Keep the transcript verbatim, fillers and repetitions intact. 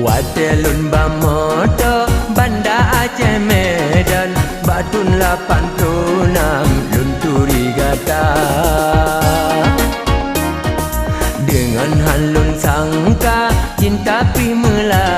Watèe lôn bak moto Banda Aceh Medan, bak thôn lapan ploh nam lôn turi gata. Deungon han lôn sangka, cinta pih meula